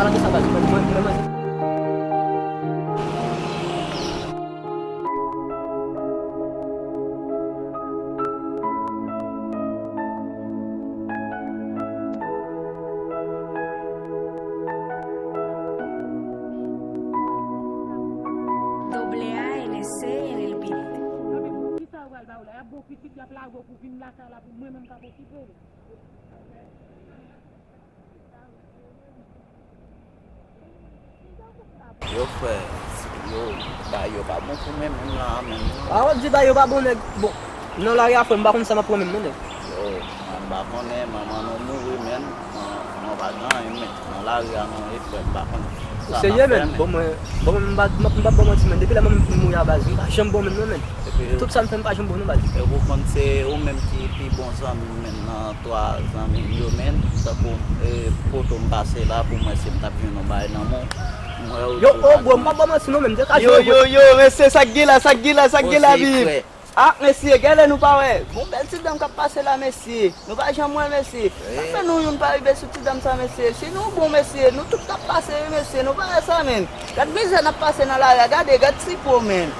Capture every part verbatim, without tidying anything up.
Sa, sa, sa, mwen, mwen, mwen, mwen. Doble A N S C en el beat. Kisa yo pral ba w la? Y ap ba w pitit, y ap lage w pou vin lakay la pou mwen menm k ap okipe w. Yo, frè, yo, bagay yo pa bon pou mwen menm la, menm non. A, w ap di bagay yo pa bon, nèg. Bon, nan lari a, frè, m pa konn sa m ap pran menm non, nèg. Yo, mwen m pa konnen, manman nou mouri, menm. Mwen, mwen pa gen anyen, menm. Nan lari a, non, e frè, m pa konn sa m ap fè, menm. Ou serye, menm? Bon, mwen, bon, mwen, m pa, m pa, m pa ba w manti, menm. Depi lè manman m fin mouri a, baz, m pa janm bon menm non, menm. Tout sa m fè, m pa janm bon non, baz. Epi w konn se ou menm ki pi bon zanmi m, menm, nan twa zanmi m yo, menm. Tankou, e, poto m pase la pou m wè si m t ap jwenn yon bagay nan men w. M wè w. Yo, oh, bro, m pa ba w manti non, menm. Yo, yo, yo, mesye, sa k gen la, sa k gen la, sa k gen la, vi. Ah, mesye, gade nou pa wè. Bon, bèl ti dam k ap pase la, mesye. Nou pa janm wè, mesye. Sa fè nou youn pa rive sou ti dam sa, mesye? Si nou bon, mesye, nou tout t ap pase, wi, mesye. Nou pa wè sa, menm. Gad mizè n ap pase nan lari a. Gade, gad ti po, menm.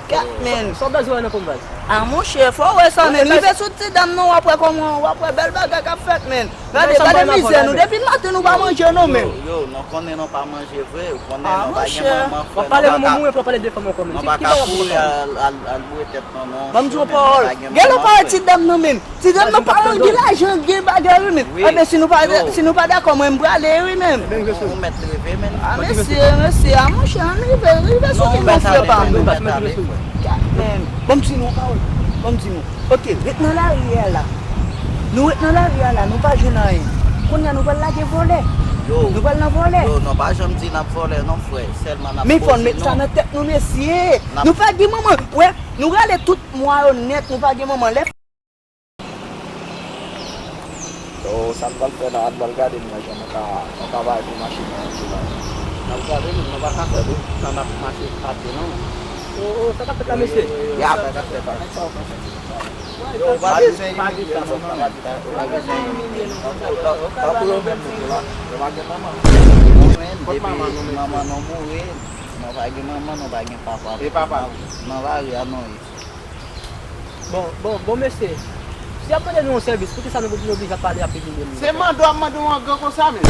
Gad, menm. Sa w bezwen wè nan po m, baz? Ah, monchè, fò w wè sa, menm. Rive sou ti dam nan, w ap wè kòman, w ap wè bèl bagay k ap fèt, menm. Gade, gade mizè nou. Depi maten, nou pa manje, non, menm. Yo, yo, nou konnen nou pa manje vre. Ou konnen nou pa gen manman, frè. W ap pale manman mwen, w ap pale de fanm ankò, menm. Nou pa ka kouri al, al, al boure tèt nou, non. Ban m di yon pawòl. Gade yon pawòl ti dam nan, menm. Ti dam nan pa gen lajan, gen bagay, wi, menm. Enben, si nou pa, si nou pa dakò, mwen, m prale, wi, menm. Ou mèt leve, menm. Ah, mesye, mesye, ah, monchè, ann rive, rive sou li, non, frè pa m. Gad, menm. Ban m di nou yon pawòl. Ban m di nou. Ok, ret nan lari a la. Nou ret nan lari a la, nou pa jwenn anyen. Kounye a, nou pral lage vòlè. Nou pral nan vòlè. Yo, nou pa janm di n ap vòlè, non, frè. Sèlman n ap poze nou. Men fò n met sa nan tèt nou, mesye. Nou pa gen manman. Wè, nou rale tout mwa yo nèt, nou pa gen manman. Lè Yo, sa n pral fè la, n pral gade m wè jan nou ka, nou ka bay pou mache nan antre la. N ap gade, men nou pa ka fè tout tan n ap mache ate non. O, o, sa k ap fèt la, mesye? Ya, sa k ap fèt la. Nèg sa yo pa fè sa. Yo, pa bezwen imilye nou non, pa bezwen imilye nou. Tankou yo menm nou la, yo pa gen manman. Depi manman nou mouri, nou pa gen manman, nou pa gen papa. E papa? Nan lari a nou ye. Bon, bon, bon, mesye. Si y ap mande nou yon sèvis, poukisa nou, nou oblije ap pale, ap imilye nou? Se mande w ap mande yon angan konsa, men.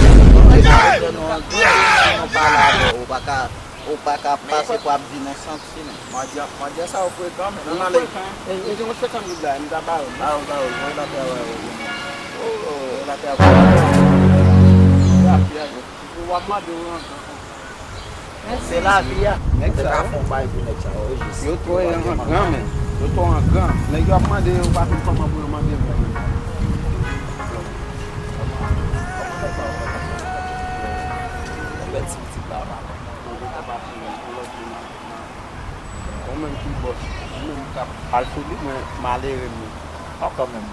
Ou pa ka, ou pa ka pase pou ap di nou santi, men. Madya, madya sa yo frekan, men. Nan ale. Frekan. E, e, se yon senkant goud la, m ta ba yo. Ba yo, ba yo, mwen la travay, mwen. O, o, mwen la travay. W ap mande yon angan konsa. Se lavi a. Nèg sa yo. Yo twò angan, men. Yo twò angan. Nèg yo ap mande yo pa konn kòman pou yo mande vre. Yon bèl ti pitit la, pa konn. Ou menm ki bòs, ou menm k ap al sou li, men malere m ye. Ankò menm.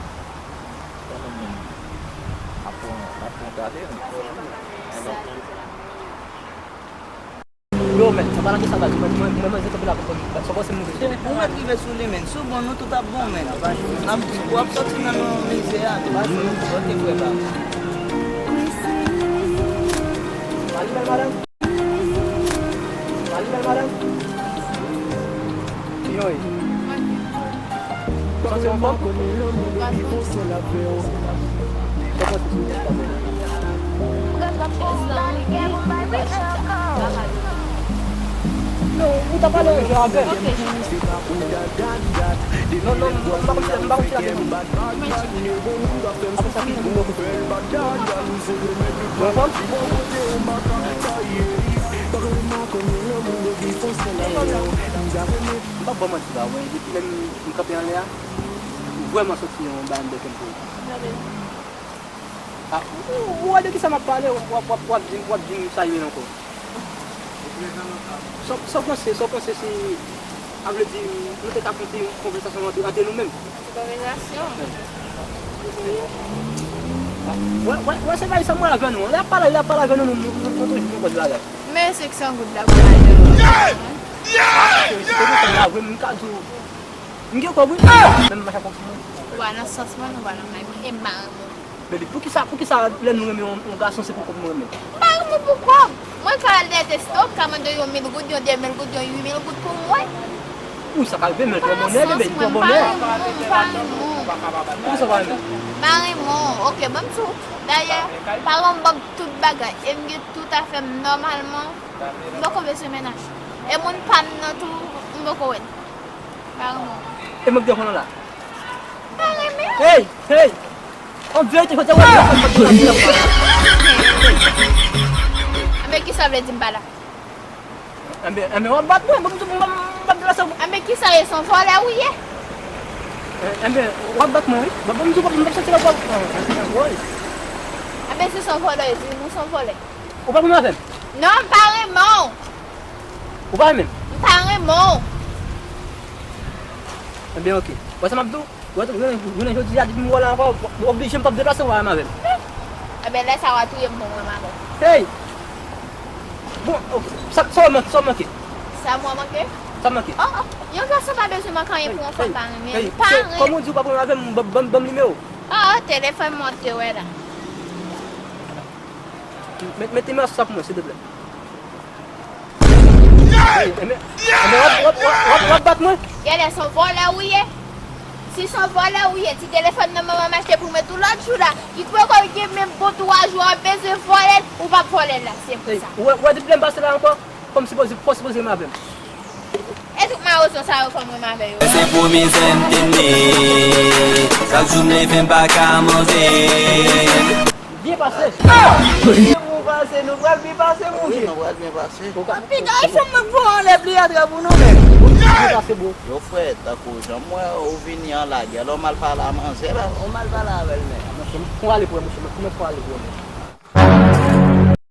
Kanmenm, men. Aprann, aprann gade, men. Yo, men, sa pa nan kesyon sa, mwen, mwen, mwen, mwen, se kanpe la pou mwen, sa w panse m rive sou li? Ou mèt rive sou li, men. Si w bon, nou tout ap bon, men. N ap, w ap sòti nan yon mizè a, men. Ok, frè pa m. Salut, belle madame. Salut, belle madame. Kijan w ye? Santi w anfòm? Non, ou ta pale yon jan avè m. Non, non, m pa konn si, m pa konn si avè m. Apre sa, ki moun yo koute? Ou anfòm? M p ap ba w manti la, mwen, depi lè m, m kanpe anlè a, m vrèman santi yon bagay anndan kè m pou ou. Gade. A, ou, ou, ou wè de kisa m ap pale, w ap, w ap, w ap di m, w ap di m sa ye menm ankò. Sa, sa w panse, sa w panse si, a vle di, nou te ka fè yon ti konvèsasyon ant, ant nou menm? Ti konvèsasyon? Wè, wè, wè, se bagay sa mwen avè nou. Lè y ap pale, lè y ap pale avè nou, nou, nou, nou, nou toujou fè kòd bagay. Men se ki san goud la pou lajan. Yeah! Yeah! Yeah! Se konsa la vre, m ka di w. M gen kòb wi. Men m mache ak yon ti moun. Ou pa nan sans mwen, ou pa nan may mwen. E m pa renmen w. Baby, poukisa, poukisa lè nou renmen yon, yon gason se pou kòb nou renmen? M pa renmen pou kòb. Mwen ka al nan resto, m ka mande yon mil goud, yon de mil goud, yon uit mil goud pou mwen. Wi, sa ka rive, men l twò bonnè, bebe, l twò bonnè. M pa renmen, m pa renmen. Poukisa w pa renmen? M pa renmen. Ok, ban m di w. Dayè, paran m ban m tout bagay. E m gen tout afè m nòmalman. M poko bezwen mennaj. E moun pa m nan tou, m poko wè l. M pa renmen w. E mwen k defann w la. M pa renmen w. Hey, hey! An verite, kote w ap... Anben, kisa w vle di m pa la? Anben, anben, w ap bat mwen, ban m di w, m p ap, m p ap deplase w. Anben, kisa w ye, se yon vòlè ou ye? Anben, w ap bat mwen, wi. Ban m di w, m p ap soti la pou w ap... Anben, si se yon vòlè, di m ou se yon vòlè. Ou pa renmen avè m? Non, m pa renmen w. Ou pa renmen m? M pa renmen w. Anben, ok. Wè sa m ap di w? Wè, jounen, jounen jodi a, depi m wè w la ankò, w oblije m p ap deplase w pa renmen avè m. Anben, lè sa a w a touye m pou m renmen avè w. Hey! Bon, ok. Sa, sa w manke, sa w manke? Sa mwen manke? Sa w manke? Oh, oh. Yon gason pa bezwen manke anyen pou yon fanm pa renmen l. Pa renmen. Kòm ou di w p ap renmen avè m, ban m, ban m nimewo w. Oh, telefòn mwen te wè la. Met, mete men sou sa pou mwen, silteplè. Hey, enben, enben, w ap, w ap, w ap, w ap, w ap bat mwen? Genlè se yon vòlè ou ye. Si se yon vòlè ou ye, ti telefòn nan manman m achte pou mwen tou lòt jou la, ki poko gen menm bon twa jou, w ap bezwen vòlè l, ou p ap vòlè l la, se pou sa. Ou wè, ou wè depi lè m pase la ankò, fò m sipoze, fò w sipoze renmen avè m. E tout mawozo sa yo fò m renmen avè yo. Se pou mizè m te neye. Chak jou m leve m pa ka manje. Byen pase. Byen pou pase, nou pral byen pase, monchè. Wi, nou pral byen pase. Piga, e fanm mwen k voye anlè pli atra pou nou menm. Byen pase, bro. Yo, frè, tankou jan m wè ou vini an lagè, lè w mal pale a manzè la. Ou mal pale avè l, men. Monchè, m pwale pou mwen, monchè, m pwale pou mwen.